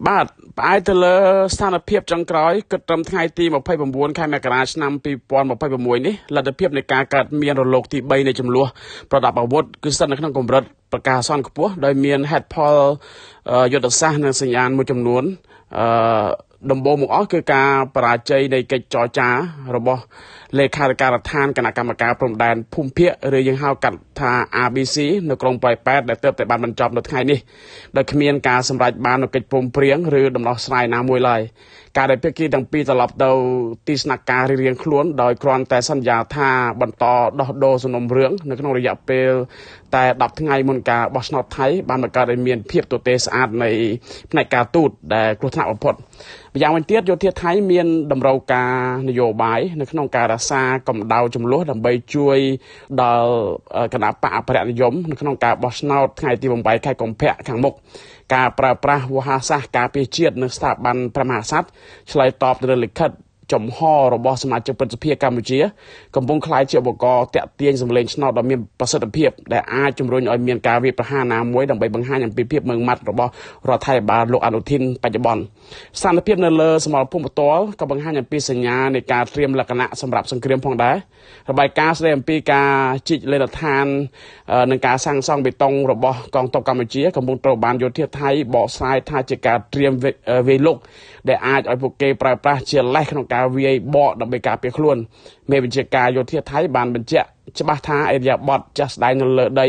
បាទផ្អែកទៅលើស្ថានភាពចុងក្រោយគិតត្រឹមថ្ងៃទី29ខែមករាឆ្នាំ2026នេះលទ្ធភាពនៃការកើតមានរលកទី3នៃចំនួនប្រដាប់អាវុធគឺស្ថិតនៅក្នុងកម្រិតប្រកាសអាសន្នខ្ពស់ដោយមានហេតុផលយុទ្ធសាស្ត្រនិងសញ្ញាណមួយចំនួនអឺដំបូងមកអស់គឺការបរាជ័យនៃកិច្ចចរចារបស់លេខាធិការដ្ឋានគណៈកម្មការព្រំដែនភូមិភាគឬយើងហៅកាត់ថា ABC នៅក្រុងប៉ោយប៉ែតដែលទើបតែបានបញ្ចប់នៅថ្ងៃនេះដោយគ្មានការសម្រេចបាននូវកិច្ចព្រមព្រៀងឬដំណោះស្រាយណាមួយឡើយការដែលភាគីទាំងពីរត្រឡប់ទៅទីស្នាក់ការរៀងៗខ្លួនដោយគ្រាន់តែសន្យាថាបន្តដោះដូរសំណុំរឿងនៅក្នុងរយៈពេលតែ10ថ្ងៃមុនការបោះឆ្នោតថៃបានបង្កើតឲ្យមានភាពទទេស្អាតនៃផ្នែកការទូតដែលគ្រោះថ្នាក់បំផុតម្យ៉ាងវិញទៀតយោធាថៃមានតម្រូវការនយោបាយនៅក្នុងការរក្សាកម្ដៅចំនួនដើម្បីជួយដល់គណៈបកអភិរក្សនិយមនៅក្នុងការបោះឆ្នោតថ្ងៃទី8ខែកុម្ភៈខាងមុខការប្រើប្រាស់វោហារសាស្ត្រការពារជាតិនិងស្ថាប័នព្រះមហាក្សត្រឆ្លើយតបទៅនឹងលិខិតចំហរបស់សមាជិកព្រឹទ្ធសភាកម្ពុជាកំពុងក្លាយជាឧបករណ៍តាក់ទាញសម្លេងឆ្នោតដ៏មានប្រសិទ្ធភាពដែលអាចជំរុញឲ្យមានការវាយប្រហារណាមួយដើម្បីបង្ហាញអំពីភាពម៉ឺងម៉ាត់របស់រដ្ឋាភិបាលលោកអនុធីនបច្ចុប្បន្នស្ថានភាពនៅលើសមរភូមិផ្ទាល់ក៏បង្ហាញអំពីសញ្ញានៃការត្រៀមលក្ខណៈសម្រាប់សង្គ្រាមផងដែររបាយការណ៍ស្ដីអំពីការជីកលេណដ្ឋាននិងការសាងសង់បេតុងរបស់កងទ័ពកម្ពុជាកំពុងត្រូវបានយោធាថៃបកស្រាយថាជាការត្រៀមវាយលុកដែលអាចឲ្យពួកគេប្រើប្រាស់ជាលេសក្នុងការវាយបកដើម្បីការពារខ្លួនមេបញ្ជាការយោធាថៃបានបញ្ជាក់ច្បាស់ថាអរិយាប័ត្រចាស់ស្ដែងនៅលើដី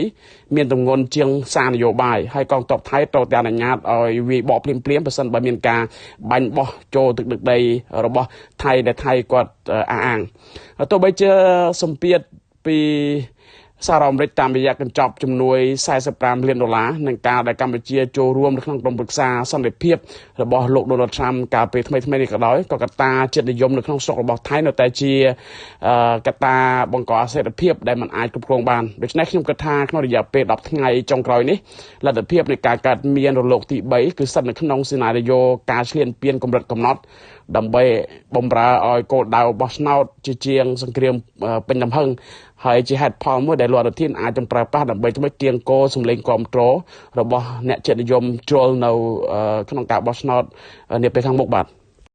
មានទម្ងន់ជាងសារនយោបាយហើយកងទ័ពថៃត្រូវតែអនុញ្ញាតឲ្យវាយបកភ្លាមៗប្រសិនបើមានការបាញ់បោះចូលទឹកដីរបស់ថៃដែលថៃគាត់អះអាងទោះបីជាសម្ពាធពីសហរដ្ឋអាមេរិកតាមរយៈកញ្ចប់ជំនួយ45លានដុល្លារនិងការដែលកម្ពុជាចូលរួមនៅក្នុងក្រុមប្រឹក្សាសន្តិភាពរបស់លោក Donald Trump កាលពេលថ្មីៗនេះក៏ដោយក៏កត្តាជាតិនិយមនៅក្នុងស្រុករបស់ថៃនៅតែជាកត្តាបង្កអស្ថិរភាពដែលមិនអាចគ្រប់គ្រងបានដូច្នេះខ្ញុំគិតថាក្នុងរយៈពេល10ថ្ងៃចុងក្រោយនេះលទ្ធភាពនៃការកើតមានរលកទី3គឺស្ថិតនៅក្នុងសេណារីយ៉ូការឈ្លានពានកម្រិតកំណត់ដើម្បីបំរើឲ្យគោលដៅបោះឆ្នោតជាជាងសង្គ្រាមពេញទំហឹងហើយជាហេតុផលមួយដែលលោកអនុធានអាចនឹងប្រើប្រាស់ដើម្បីធ្វើទៀងគោសម្លេងគាំទ្ររបស់អ្នកជាតិនិយមជ្រុលនៅក្នុងការបោះឆ្នោតនាពេលខាងមុខបាទ។